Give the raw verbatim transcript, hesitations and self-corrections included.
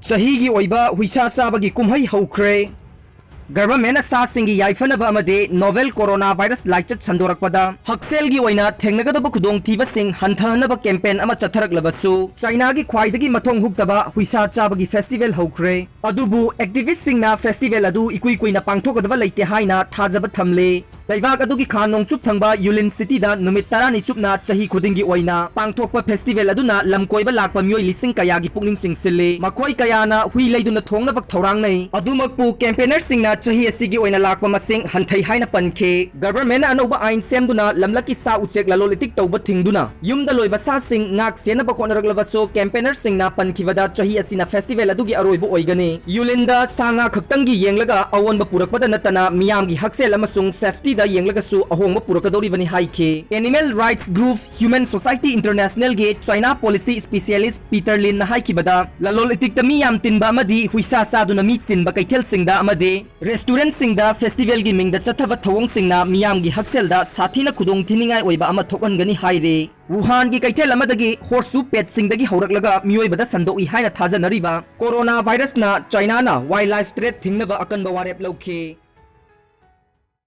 ꯆꯍꯤꯒꯤ ꯑꯣꯏꯕ ꯍꯨꯏꯁꯥ ꯆꯥꯕꯒꯤ ꯀꯨꯝꯍꯩ ꯍꯧꯈ꯭ꯔꯦ꯫ Governmentꯅ ꯁꯥꯁꯤꯡꯒꯤ ꯌꯥꯏꯐꯅꯕ ꯑꯃꯗꯤ novel coronavirus ꯂꯥꯏꯆꯠ ꯁꯟꯗꯣꯔꯛꯄꯗ ꯍꯛꯁꯦꯜꯒꯤ ꯑꯣꯏꯅ ꯊꯦꯡꯅꯒꯗꯕ ꯈꯨꯗꯣꯡꯊꯤꯕꯁꯤꯡ ꯍꯟꯊꯍꯟꯅꯕ campaign ꯑꯃ ꯆꯠꯊꯔꯛꯂꯕꯁꯨ, Chinaꯒꯤ ꯈ꯭ꯋꯥꯏꯗꯒꯤ ꯃꯊꯣꯡ ꯍꯨꯛꯇꯕ ꯍꯨꯏꯁꯥ ꯆꯥꯕꯒꯤ festival ꯍꯧꯈ꯭ꯔꯦ꯫ ꯑꯗꯨꯕꯨ activistꯁꯤꯡꯅ festival ꯑꯗꯨ ꯏꯀꯨꯏ ꯀꯨꯏꯅ ꯄꯥꯡꯊꯣꯛꯀꯗꯕ ꯂꯩꯇꯦ ꯍꯥꯏꯅ ꯊꯥꯖꯕ ꯊꯝꯂꯤ꯫ ꯂꯩꯕꯥꯛ ꯑꯗꯨꯒꯤ ꯈꯥ ꯅꯣꯡꯆꯨꯞ ꯊꯪꯕ Yulin Cityꯗ ꯅꯨꯃꯤꯠ ꯇꯔꯥꯅꯤ ꯆꯨꯞꯅ ꯆꯍꯤ ꯈꯨꯗꯤꯡꯒꯤ ꯑꯣꯏꯅ ꯄꯥꯡꯊꯣꯛꯄ festival ꯑꯗꯨꯅ ꯂꯝꯀꯣꯏꯕ ꯂꯥꯛꯄ ꯃꯤꯑꯣꯏ ꯂꯤꯁꯤꯡ ꯀꯌꯥꯒꯤ ꯄꯨꯛꯅꯤꯡ ꯆꯤꯡꯁꯤꯜꯂꯤ꯫ ꯃꯈꯣꯏ ꯀꯌꯥꯅ ꯍꯨꯏ ꯂꯩꯗꯨꯅ ꯊꯣꯡꯅꯕ ꯊꯧꯔꯥꯡꯅꯩ꯫ ꯑꯗꯨꯃꯛꯄꯨ campaignerꯁꯤꯡꯅ ꯆꯍꯤ ꯑꯁꯤꯒꯤ ꯑꯣꯏꯅ ꯂꯥꯛꯄ ꯃꯁꯤꯡ ꯍꯟꯊꯩ ꯍꯥꯏꯅ ꯄꯟꯈꯤ꯫ Governmentꯅ ꯑꯅꯧꯕ ꯑꯥꯏꯟ ꯁꯦꯝꯗꯨꯅ ꯂꯝꯂꯛꯀꯤ ꯁꯥ ꯎꯆꯦꯛ ꯂꯂꯣꯟ ꯏꯇꯤꯛ ꯇꯧꯕ ꯊꯤꯡꯗꯨꯅ ꯌꯨꯝꯗ ꯂꯣꯏꯕ ꯁꯥꯁꯤꯡ ꯉꯥꯛ ꯁꯦꯟꯅꯕ ꯍꯣꯠꯅꯔꯛꯂꯕꯁꯨ, campaignerꯁꯤꯡꯅ ꯄꯟꯈꯤꯕꯗ ꯆꯍꯤ ꯑꯁꯤꯅ festival ꯑꯗꯨꯒꯤ ꯑꯔꯣꯏꯕ ꯑꯣꯏꯒꯅꯤ꯫ Yulinꯗ ꯁꯥ ꯉꯥ ꯈꯛꯇꯪꯒꯤ ꯌꯦꯡꯂꯒ ꯑꯑꯣꯟꯕ ꯄꯨꯔꯛꯄꯗ ꯅꯠꯇꯅ ꯃꯤꯌꯥꯝꯒꯤ ꯍꯛꯁꯦꯜ ꯑꯃꯁꯨꯡ safetyꯗ ꯌꯦꯡꯂꯒꯁꯨ ꯑꯍꯣꯡꯕ ꯄꯨꯔꯛꯀꯗꯧꯔꯤꯕꯅꯤ ꯍꯥꯏꯈꯤ꯫ Animal rights group Humane Society Internationalꯒꯤ China policy specialist Peter Linꯅ ꯍꯥꯏꯈꯤꯕꯗ, ꯂꯂꯣꯟ ꯏꯇꯤꯛꯇ ꯃꯤ ꯌꯥꯝ ꯇꯤꯟꯕ ꯑꯃꯗꯤ ꯍꯨꯏꯁꯥ ꯆꯥꯗꯨꯅ ꯃꯤ ꯆꯤꯟꯕ ꯀꯩꯊꯦꯜꯁꯤꯡꯗ ꯑꯃꯗꯤ restaurantꯁꯤꯡꯗ festivalꯒꯤ ꯃꯤꯡꯗ ꯆꯠꯊꯕ ꯊꯧꯑꯣꯡꯁꯤꯡꯅ ꯃꯤꯌꯥꯝꯒꯤ ꯍꯛꯁꯦꯜꯗ ꯁꯥꯊꯤꯅ ꯈꯨꯗꯣꯡꯊꯤꯅꯤꯡꯉꯥꯏ ꯑꯣꯏꯕ ꯑꯃ ꯊꯣꯛꯍꯟꯒꯅꯤ ꯍꯥꯏꯔꯤ꯫ ꯋꯨꯍꯥꯟꯒꯤ ꯀꯩꯊꯦꯜ ꯑꯃꯗꯒꯤ horseshoe petꯁꯤꯡꯗꯒꯤ ꯍꯧꯔꯛꯂꯒ ꯃꯤꯑꯣꯏꯕꯗ ꯁꯟꯗꯣꯛꯏ ꯍꯥꯏꯅ ꯊꯥꯖꯅꯔꯤꯕ coronavirusꯅ Chinaꯅ wildlife trade ꯊꯤꯡꯅꯕ ꯑꯀꯟꯕ ꯋꯥꯔꯦꯞ ꯂꯧꯈꯤ꯫